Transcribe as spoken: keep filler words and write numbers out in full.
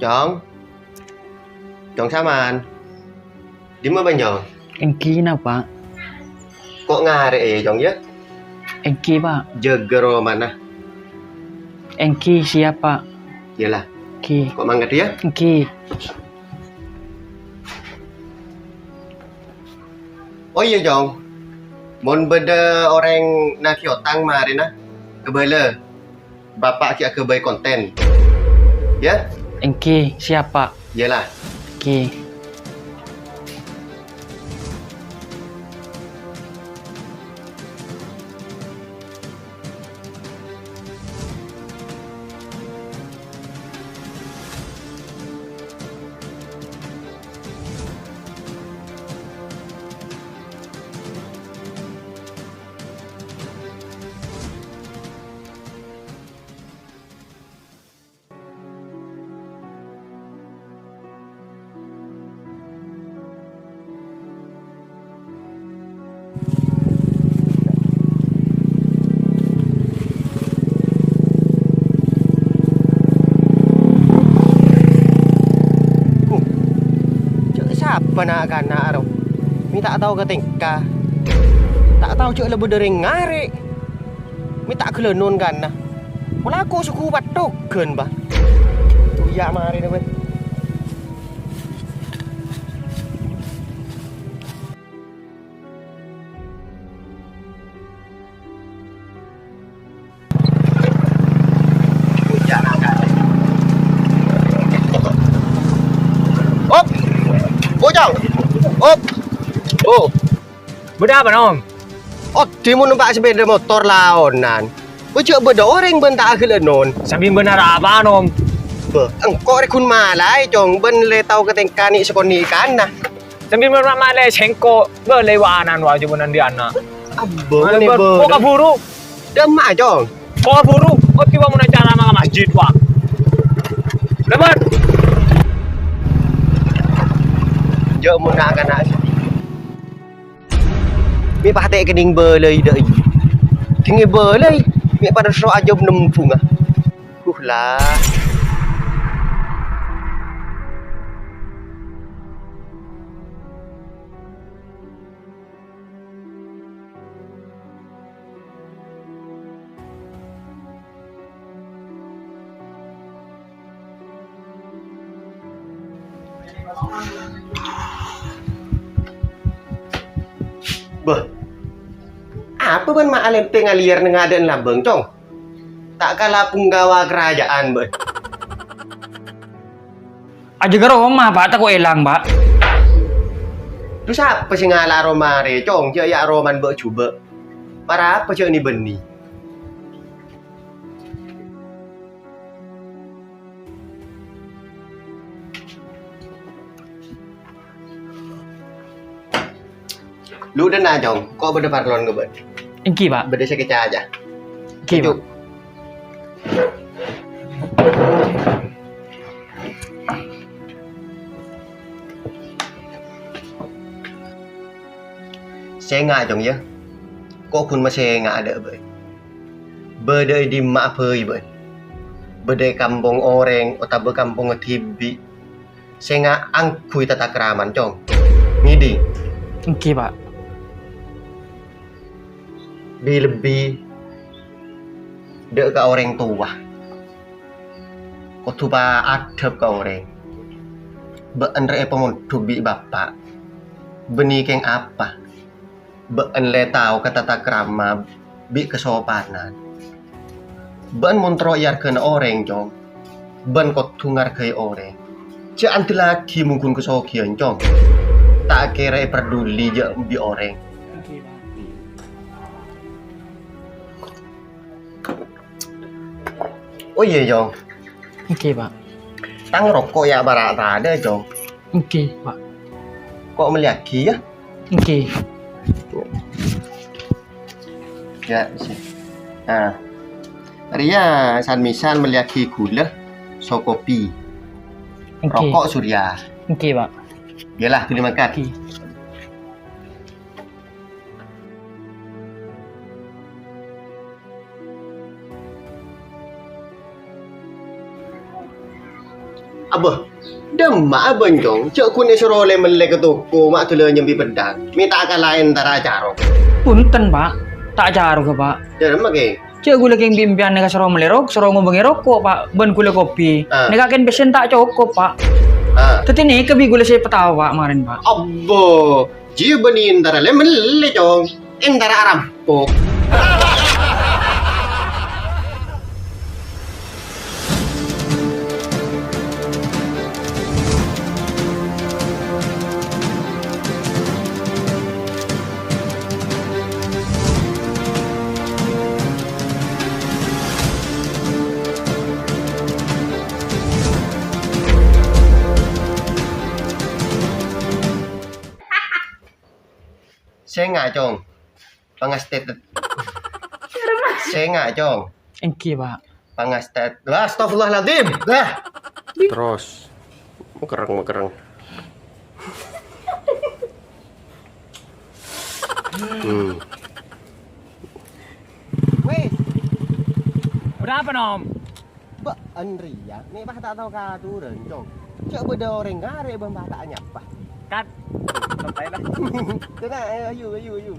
Cong. Cong, saman. Dimma bân, Cong? Èngghi, napa? Ko' ngarè'è, Cong, yâ? Èngghi, Pak. Jâgâ romana. Èngghi, siap, Pak. Iyâlah. Èngghi. Ko' mangkat, yâ? Èngghi. Oh iyâ, Cong. Mon bâdâ orèng naghi otang marèna, kabâlâ. Bapa' ghi' aghâbây kontèn. Yâ? Èngghi, siap, Pak. Iyâlah. Èngghi. Huh, jâ' sapa na'-kana' ro? Mè' ta' tao ka tèngka. Ta' tao jâ' la bâdâ rèng ngarè'. Mè' ta' ghâlânon kana. Pola ko' sogu pattogghân, Bah. Toya' marèna, Bah. Op! Bojong! Op! Oh! Bâdâ apa, Nom? Oddhi mon nompa' sepèda motor laonan. Ko' jâ' bâdâ orèng bân ta' aghâlânon. Sambi bân arapa, Nom? Bâh, engko' rè ghun malaè, Cong, bân lè tao ka tèngka nè' sakonè' kana. Sambi bân malaè sèngko', bâ lèwa'anan wa' jâ' bân andi'anna. Abbâ, Malè bân, bân. Ko' kabhuru. Dâmma'a, Cong. Ko' kabhuru, oddhi wa' mon acara mangka masjid, wa'. Lèbât. Jâ' mon na'-kana' Mè' patè' kennèng bâlâi dâ' iyâ. Kèngèng bâlâi, mè' padâ so ajâm nembhungnga. Huh, la. Bâh, apa bân ma' alèntè ngalèyar neng adâ'na lambâng, Cong? Ta' kala punggawa karaja'an bân. Ajâgâ roma, Pa', tako' èlang, Pa'. Dhu sapa sè ngala' roma arè, Cong? Jâ' ya' romana bâ' jhubâ'. Para apa jâ' nè-bânnè? Lu dâna, Cong, ko' bâdâ parlon ka bâ'na. Èngghi, Pa'. Bâdâ sè ècaca. Èngghi, Pa'. Sènga', Cong, yâ. Ko' ghun masènga' dâ' bâ'na. Bâdâ è dimma'a bhâi bâ'na? Bâdâ è kampong orèng otabâ kampongnga dhibi'? Sènga' angghuy tatakraman, Cong. Ngèdhing? Èngghi, Pa'. Bi-, lebbi dâ' ka orèng towa. Kodhu paadhâb ka orèng. Bâ'na rè èpamondhuk bi' bapa'. Bânnè kèng apa? Bâ'na lè tao ka tatakrama bi' kasopanan. Bâ'na mon terro èarghâna orèng, Cong. Bâ'na kodhu ngarghâi orèng. Jâ' andellaghi mongghu kasoghiyân, Cong. Ta' kèra èparduli jâ' bi' orèng. Oh iyâ, Cong. Èngghi, Pa'. Tang roko' ya' para' tadâ', Cong. Èngghi, Pa'. Ko' mellèyaghi, yâ? Èngghi. Yâ, sè. Nah. Rèya san-mèsan mellèyaghi ghulâ, so kopi. Èngghi. Roko' Surya. Èngghi, Pa'. Yâlah, dhuli mangkat. Èngghi. Abbâ, dâmma'a bân, Cong? Jhâ' ghun èsoro lè-mellè ka toko, ma' dulâ nyambi peddhâng. Mè' ta' kala entara carok. Bhunten, Pa'. Ta' carok, Pa'. Dâremma, Kè? Jhâ' ghulâ kèng bi'-empèyan nèka soro mellè rok-, soro ngombângè roko', Pa', bân ghulâ kopi. Ah. Nèka kèng pèssèna ta' cokop, Pa'. Ah. Dhâddhi nèka bi' ghulâ sè èpatawa kemaren, Pa'. Abbâ, jiyâ bânnè entara lè-mellè, Cong. Entara arampok. Sènga', Cong. Pangastet. Sènga', Cong. Èngghi, Pa'. Pangastet. Lah, astagfirullahaladzim. Lah. Terros. Mèkerrèng, mèkerrèng. Hmm. Weh. Berapa, Nom? Bâ', anrèya, mè' pas ta' tao katorra, Cong. Jhâ' bâdâ orèng ngarè' bân pas ta' nyapa. Kat. Santai lah. Tenang, ayo, ayo, ayo, ayo.